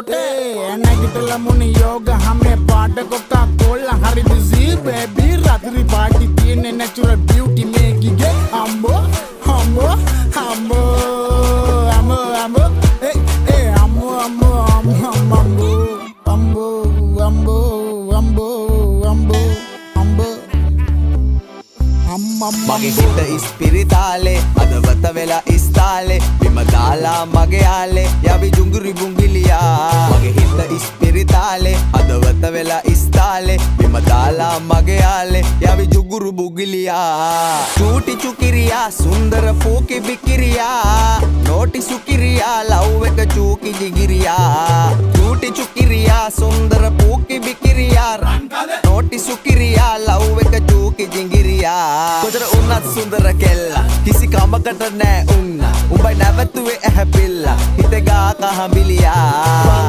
තොට. නැගිටලා මුනි යෝග හැමේ පාට කොකා කෝලා. හරි බිසි බේබි, රාත්‍රී පාටි තියෙන නැචරල් බියුටි මේකිගේ. අම්බෝ අම්බෝ අම්බෝ අම්බෝ අම්බෝ ඒ ඒ අම්බෝ අම්බෝ අම්බෝ අම්බෝ අම්බෝ අම්බෝ අම්බෝ අම්බෝ අම්බෝ. මගේ හිත ඉස්පිරිතාලේ, හදවත වෙලා ඉස්තාලේ. බිම දාලා මගේ ආලේ යවි ජුංගුරි බුංගිලියා. මගේ හිත ඉස්පිරිතාලේ, හදවත වෙලා ඉස්තාලේ. බිම දාලා මගේ ආලේ යවි ජුගුරු බුගිලියා. චූටි චුකිරියා, සුන්දර පූකි බිකිරියා, නෝටි සුකිරියා, ලව් එක චූකි ජිගිරියා. චූටි චුකිරියා, සුන්දර පූකි බිකිරියා, නෝටි සුකිරියා, ලව් එක චූකි ජිංගිරියා. කොතර උන්නත් සුන්දර කෙල්ලා, කිසි කමකට නෑ උන්න. උඹයි නැවතුවේ ඇහැ පිල්ලා, හිතේ ගා කහඹිලියා.